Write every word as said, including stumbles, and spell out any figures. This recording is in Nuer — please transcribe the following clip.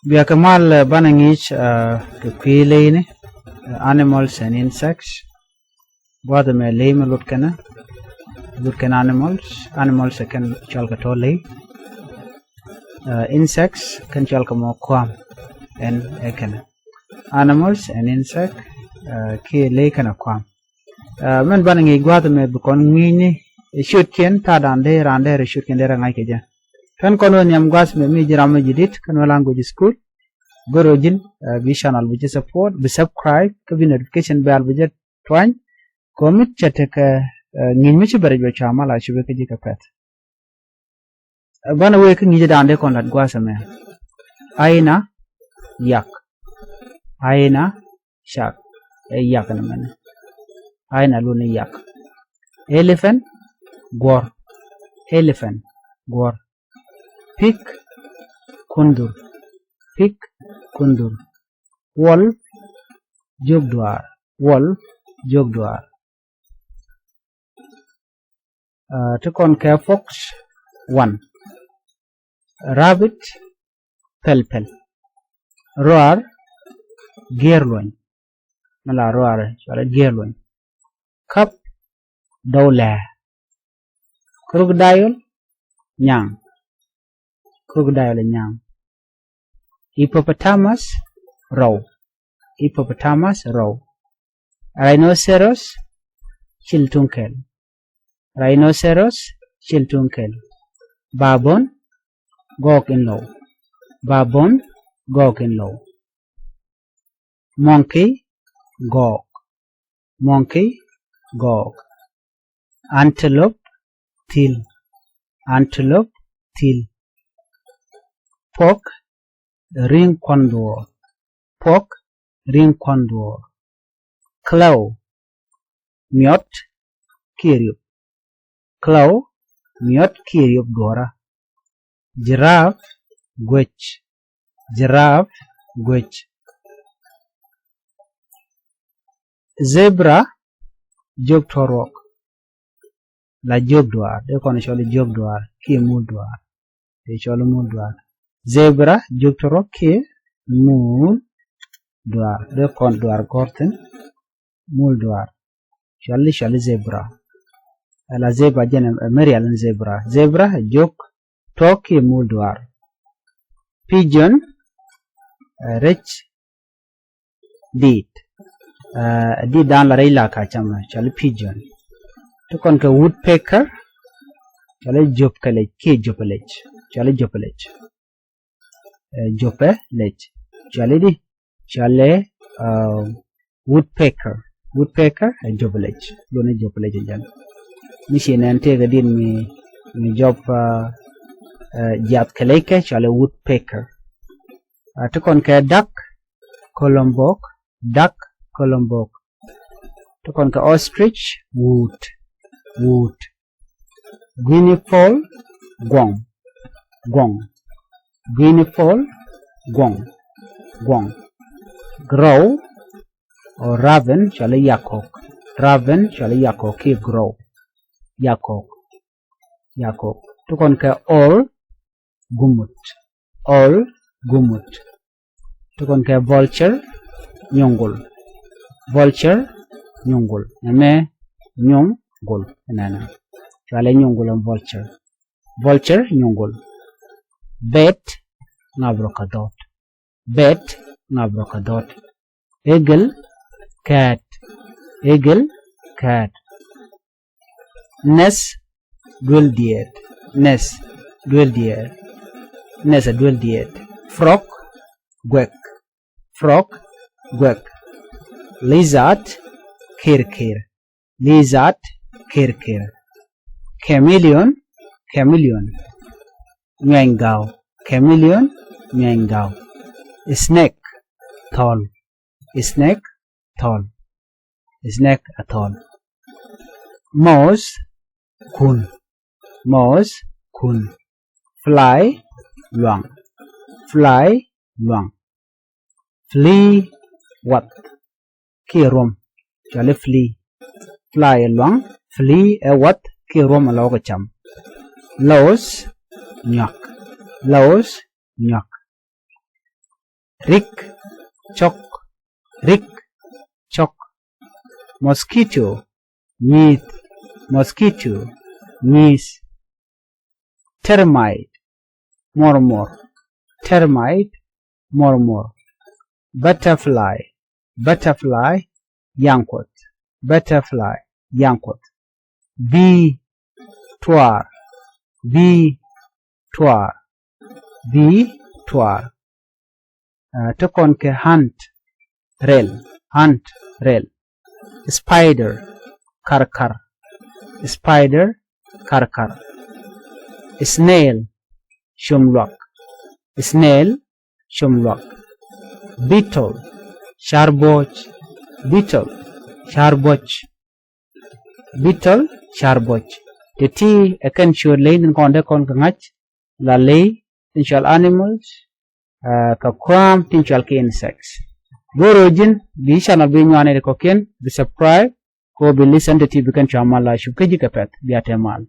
Bia kɛ mal, eh, banɛ ŋi̱i̱c, eh, kɛ kui̱ leyni, eh, animals and insects. Gua̱th ɛmɛ ley mi lut kɛnɛ, lut kɛnɛ animals, animals ɛ kɛn cɔal kɛ tɔ ley. Eh, insects kɛn cɔal kɛ mɔ kuam, ɛn ɛ kɛnɛ. Animals and insect, eh, kiɛ ley kɛnɛ kuam. Eh, mɛn banɛ ŋi̱i̱c gua̱th ɛmɛ bi kɔn ŋi̱i̱cni ɛ ciötkiɛn ta̱a̱ da̱a̱n dee raan dee rɛ ciötkiɛn dee rɛ ŋa̱c kɛ jɛ. Kɛn kɔn wä nhiam gua̱th ɛmɛ mi ji̱ ram mi ji̱ di̱t kɛn wä language school. Go̱r ɣä ji̱n, eh, bi channel bi ji̱ support, bi subscribe, kä bi notification bell bi ji̱ tuany. Kɛ mi cɛ tekɛ, eh, ŋi̱i̱c mi ci bɛ rɛc bɛ cua mal a ci bɛ kä ji̱ kɛ pɛ̈th. Eh, banɛ wee kä ŋi̱i̱c da̱a̱n dee kɔn lat gua̱th ɛmɛ. Hyena, yak. Hyena, shark. Ɛ yak ni mɛnɛ. Hyena luni yak. Elephant, guɔ̱r. Elephant, guɔ̱r. Pig, kundur. Pig, kundur. Wolf, jiök duaar. Wolf, jiök duaar. Ah, ti kɔn kɛ fox, wan. Rabbit, pɛlpɛl. Ruaar, gier luɔny. Mi la ruaar cɔalɛ gier luɔny. Kap, dɔw lɛɛ. Crocodile, nyaŋ. Crocodile, nyaŋ. Hippopotamus, rɔw. Hippopotamus, rɔw. Rhinoceros, cil tuŋ kɛl. Rhinoceros, cil tuŋ kɛl. Baboon, gɔɔk in low. Baboon, gɔɔk in low. Monkey, gɔɔk. Monkey, gɔɔk. Antelope, thil. Antelope, thil. Pork, ri̱ŋ kuɔn dhuɔ̱ɔ̱r. Pork, ri̱ŋ kuɔn dhuɔ̱ɔ̱r. Claw, miɔt kiɛ riop. Claw, miɔt kiɛ riop duɔ̱ɔ̱rä. Giraffe, guec. Giraffe, guec. Zebra, jiök tuɔ̱ruɔk. La jiök duaar, dee kɔn cɔl jiök duaar kiɛ mul duaar. Dee cɔl mul duaar. Zebra, jiök tuɔ̱ruɔk kiɛ mul duaar. Dee kɔn duaar gɔ̱r thi̱n, mul duaar. Cɔl, cɔl zebra. Ala zebra jɛn ɛ, ɛ mɛrial in zebra. Zebra, jiök tuɔ̱k kiɛ mul duaar. Pigeon, ɛ rɛc diit. Ɛ diit da̱a̱n la rɛc la ka cam, cɔal pigeon. Ti kɔn kɛ woodpecker, cɔal jopɛ lɛc kiɛ jopɛ lɛc. Cɔal jopɛ lɛc. Ɛ jopɛ lɛc. Cɔal di, cɔal, ɛ, woodpecker. Woodpecker ɛ jopɛ lɛc. Duɔn ɛ jopɛ lɛc ɛ jɛn. Mi ci nɛn tëëkɛ diit mi, mi jɔp, ɛ, ɛ, jiath kɛ lɛc kɛ cɔal woodpecker. Ɛ ti kɔn kɛ duck, kolombok. Duck, kolombok. Ti kɔn kɛ ostrich, wuut. Wuut. Guinea fowl, guɔŋ. Guɔŋ. Guinea fowl, guɔŋ. Guɔŋ. Crow, ɔ raven, cɔal yakɔk. Raven, cɔal yakɔk kiɛ crow. Yakɔk. Yakɔk. Ti kɔn kɛ owl, gumut. Owl, gumut. Ti kɔn kɛ vulture, nyuŋgul. Vulture, nyuŋgul. Nɛmɛ nyuŋgul. Nɛnɛ. Cɔalɛ nyuŋgul ɛn vulture. Vulture, nyuŋgul. Bat, ŋabrɔ kɛ dhɔt. Bat, ŋabrɔ kɛ dhɔt. Eagle, kɛɛt. Eagle, kɛɛt. Nest, duel diɛɛt. Nest, duel diɛɛt. Nest ɛ duel diɛɛt. Frog, guɛk. Frog, guɛk. Lizard, kɛrkɛr. Lizard, kɛrkɛr. Chameleon, chameleon. Nyuɛny gaw. Chameleon, nyuɛny gaw. Snake, thɔl. Snake, thɔl. Snake, a thɔl. Moth, kun. Moth, kun. Fly, luaŋ. Fly, luaŋ. Flea, wath kiɛ ruɔm. Cɔalɛ flea. Fly ɛ luaŋ, flea ɛ wath kiɛ ruɔm ɛ lɔk ɛ cam. Louse, nyuak. Louse, nyuak. Rik, cɔk. Rik, cɔk. Mosquito, nyith. Mosquito, nyith. Termite, mɔrmɔr. Termite, mɔrmɔr. Butterfly, butterfly, yaŋ Kuɔth. Butterfly, yaŋ Kuɔth. Bii, tuaar. Bii, tuaar. Bii, tuaar. Aa, ti kɔn kɛ ant, rɛl. Ant, rɛl. Spider, karkar. Spider, karkar. Snail, com luak. Snail, com luak. Beetle, carbuɔc. Beetle, carbuɔc. Beetle, carbuɔc. Ti ti ɛ kɛn ciöt ley tin kɔn dee kɔn kɛ ŋa̱c la ley tin cɔal animals, aa, kɛ kua̱a̱m tin cɔal kɛ insects. Go̱o̱r ɣöö ji̱n bi channel bi nyuan ɛ ti kɔ̱kiɛn, bi subscribe kɛ ɣöö bi listen ti ti bi kɛn cua mal la cup kä ji̱ kɛ pɛ̈th, bia te mal.